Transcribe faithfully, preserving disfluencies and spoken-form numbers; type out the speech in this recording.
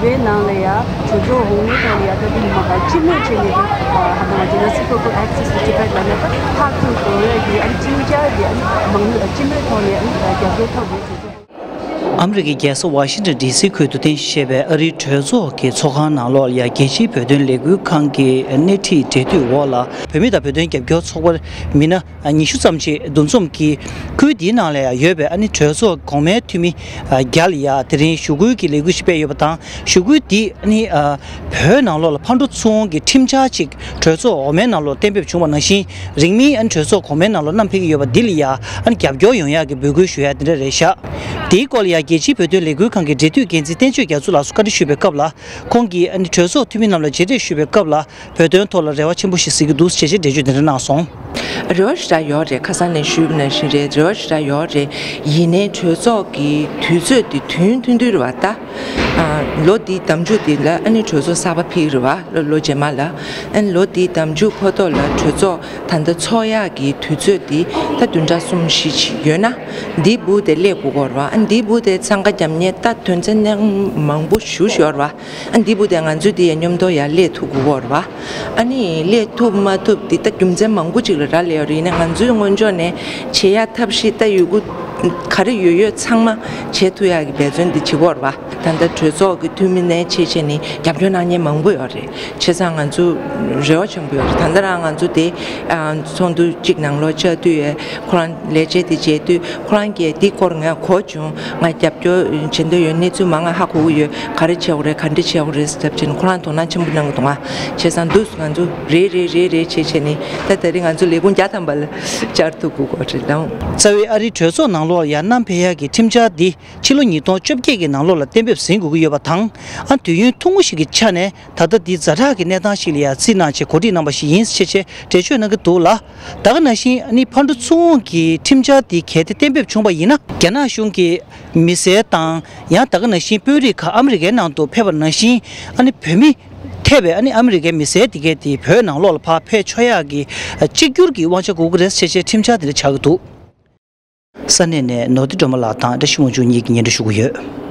དེའི་ནང་ལ་ཡང་གྲོས་ཚོགས་འོག་མའི་ཐོག་ལ་ཡང་ད་དུང་མ་ག་སྤྱི་མོས་བྱས་ནས་ད་ཧ་ད་མ་བྱས་ན་སི་པོ་ཀོ་ཨེག་སེ་སི་ཊུ་ཊི་བེཊ་ལ་ནི་ད་ཧ་ཐུག་དགོས་རེད་དེ་ཨ་ནི་ཅིང་ཅར་དེ་ཨ་ནི་མང་མོས་སྤྱི་མོས་ཐོག་ནས་ཨ་ནི་རྒྱབ་སྐྱོར་ཐོབ་ཡོད་ཟེར་གསུངས། ཨ་མི་རི་ཀའི་རྒྱལ་ས་ཝ་ཤིང་ཏོན་ཌི་སི་ཁུལ་དུ་རྟེན་གཞི་བྱས་པའི་ཨ་རིའི་གྲོས་ཚོགས་ཀྱི་ཚོགས་ཁང་ནང་ལོགས་ལ་ཡང་རྒྱལ་སྤྱིའི་བོད་དོན་ལས་འགུལ་ཁང་གི་སྣེ་ཁྲིད་འབྲེལ་མཐུད་འོག་ལ་བོད་མི་དང་བོད་དོན་རྒྱབ་སྐྱོར་ཚོགས་པ་མི་སྣ་ཉི་ཤུ་ཙམ་ཞིག་འདུ་འཛོམས་ཀྱིས་ཁུལ་འདིའི་ནང་ལ་ཡང་ཡོད་པའི་ཨ་ནི་གྲོས་ཚོགས་གོང་མའི་འཐུས་མི་བརྒྱ་ལ་ཡང་དེ་རིང་ཞུ་སྐུལ་གྱི་ལས་འགུལ་ཞིག་སྤེལ་ཡོད་པ་དང་། ཞུ་སྐུལ་འདིས་ཨ་ནི་བོད་ནང་ལོགས་ལ་ཕར་འགྲོ་ཚུར་འོང་གི་ཁྲིམས་འཆར་ཅིག་གྲོས་ཚོགས་འོག་མའི་ནང་ལོགས་གཏན་འབེབས་བྱུང་བ་ནང་བཞིན། རིང་མིན་ཨ་ནི་གྲོས་ཚོགས་གོང་མའི་ནང་ལོགས་བསྣམས་ཕེབས་ཀྱི་ཡོད་པ་འདི་ལ་ཡང་ཨ་ནི་རྒྱབ་སྐྱོར་ཡོང་ཡག་གི་འབོད་སྐུལ་ཞུ་ཡག་འདི་འདྲ་རེད་ཤག་དེའི་སྐོར་ལ་ཡང་རྒྱལ་སྤྱིའི་བོད་དོན་ལས་འགུལ་ཁང་གི་འབྲེལ་མཐུད་འགན་འཛིན་བསྟན་ཆོས་རྒྱ་མཚོ་ལགས་སུ་བཀའ་འདྲི་ཞུས་པའི་སྐབས་ལ། ཁོང་གིས་ཨ་ནི་གྲོས་ཚོགས་འཐུས་མི་རྣམས་ལ་རྗེས་འདེད་ཞུས་པའི་སྐབས་ལ། བོད་དོན་ཐོག་ལ་རེ་བ་ཆེན་པོ་ཞིག་གཟིགས་ཀྱི་འདུག་ཅེས་འགྲེལ་བརྗོད་འདི་འདྲ་གནང་སོང་། རེ་བ་ཞེ་དྲག་ཡོད་རེད། ཁ་སང་ནས་ཞུས་པ་ནང་བཞིན་རེད། རེ་བ་ཞེ་དྲག་ཡོད་རེད། ཡིན་ནའི་གྲོས་ཚོགས་ཀྱི་དུས་ཚོད་དེ་དུས་ཡུན་ཐུང་ཐུང་རེད་བ་ད། ཨ། ལོ་འདིའི་ཟླ་མཇུག་འདི་ལ་ཨ་ནི་གྲོས་ཚོགས་གསར་པ་ཕེབས་ཀྱི་རེད་བ། ལོ་ལོ་རྗེས་མ་ལ། ཨ་ནི་ལོ་འདིའི་ཟླ་མཇུག་ཕོ་ཐོག་ལ་གྲོས་ཚོགས་ད་ལྟ་ཚོགས་ཡག་གི་དུས་ཚོད་འདི་ད་བདུན་ཕྲག་གསུམ་བཞི་ཅིག་ཡོད་ན། འདིའི་སྦུག་དེ་སླེབས་དགོས་ཀྱི་རེད་བ། ཨ་ནི་འདིའི་སྦུག་དེ་འཚང་ཁ་རྒྱབ་མཁན་ད་དོན་ཚན་མང་པོ་ཞེ་པོ་ཅིག་ཡོད་རེད་བ། ཨ། འདི་བུ་དེ་ང་ཚོས་དེ་ཡ་མཉམ་དུ་ཡར་སླེབས་ཐུབ་དགོས་རེད་བ། ཨ་ནི་སླེབས་ཐུབ་མ་ཐུབ་དེ་ད་རྒྱུ་མཚན་མང་པོ་ཅིག་ལ་རག་ལས་ཡོད་རེད། ཡིན་ནའི་ང་ཚོའི་སྔོན་ཕྱོགས་ནས་བྱེད་ཡ་ཐབས་ཤེས་ད་ཡོད་རྒུ་ག་རེ་ཡོད་ཡོད་ཚང་མ་བྱེད་ཐུབ་ཡག་གི་འབད་བརྩོན་འདི་བྱེད་དགོས་རེད་བ། ད་ལྟ་གྲོས་ཚོགས་ཀྱི་འཐུས་མི་ནས་བྱས་བྱས་ནས་རྒྱབ་སྐྱོར་གནང་མཁན་མང་པོ་ཡོད་རེད། བྱས་ཙང་ང་ཚོ་རེ་བ་ཆེན་པོ་ཡོད་རེད། ད་ལྟ་རང་ང་ཚོ་དེ་ཨ་ཚོགས་འདུ་གཅིག་ནང་ལོགས་བཅར་དུས་ཡ་ཁོ་རང་ལས་བྱེད་དེ་བྱས་དུས་ཁོ་རང་གིས་འདི་སྐོར་ངས་གོ་བྱུང་། ང་རྒྱབ་སྐྱོར་བྱེད་འདོད་ཡོད། གནས་ཚུལ་མང་ང་ཧ་གོ་གི་ཡོད། ག་རེ་བྱེད་དགོས་རེད། ག་འདྲ་བྱེད་དགོས་རེད་ཟེར་བྱས་ནས་ཁོ་རང་དོ་སྣང་ཆེན་པོ་གནང་གི་འདུག་ང་། བྱས་ཙང་འདུག་ང་ཚོ་རེད་རེད་རེད་རེད་བྱས་བྱས་ནས་ད་ད་རེས་ང་ཚོ་ལས་ཁུངས་བརྒྱ་ཐམ་པ་ལ་བཅར་ཐུབ་དགོས་ཀྱི་རེད་ལགས། རྩ་བའི་ཨ་རིའི་གྲོས་ཚོགས་ནང་ལོགས་ལ་ཡར་བསྣམས་ཕེབས་ཡག་གི་ཁྲིམས་འཆར་འདི་ཕྱི་ལོ་ཉིས་སྟོང་བཅོ་བརྒྱད་ཀྱི་ནང་ལོགས་ལ་གཏན་འབེབས་ཟིན་དགོས་ཀྱི་ཡོད་པ་དང་། ཨ། དུས་ཡུན་ཐུང་ངུ་ཞིག་གི་ཆ་ནས་ད་ལྟ་འདི་ཛ་དྲག་གི་གནས་སྟངས་ཤིག་ལ་ཡར་རྩིས་གནང་བྱས་གོ་སྒྲིག་གནང་བ་ཞིག་ཡིན་ཞེས་བྱས་འགྲེལ་བརྗོད་གནང་གི་འདུག་ལ། ད་ག་ནང་བཞིན་ཨ་ནི་ཕར་འགྲོ་ཚུར་འོང་གི་ཁྲིམས་འཆར་འདི་གལ་ཏེ་གཏན་འབེབས་བྱུང་བ་ཡིན་ན། རྒྱ་ནག་གཞུང་གི་མི་སེར་དང་ཡང་ད་ག་ནང་བཞིན་དཔོན་རིགས་ཁག་ཨ་མི་རི་ཀའི་ནང་དུ་ཕེབས་པ་ནང་བཞིན་ཨ་ནི་བོད་མི་ཐེ་བའི་ཨ་ནི་ཨ་མི་རི་ཀའི་མི་སེར་དེ་གས་དེ་བོད་ནང་ལོགས་ལ་ཕར་ཕེབས་ཆོག་ཡག་གི་གཅིག་གྱུར་གྱི་དབང་ཆ་དགོས་ཀྱི་རེད་ཅེས་བྱས་ཁྲིམས་འཆར་དེ་འདྲ་ཆགས་ཀྱི་འདུག་ས་གནས་ནས་ནོར་བདེ་སྒྲོལ་མ་ལགས་དང་བཀྲ་ཤིས་དབང་ཕྱུག་གཉིས་ཀྱིས་སྙན་སྒྲོན་ཞུ་གི་ཡོད།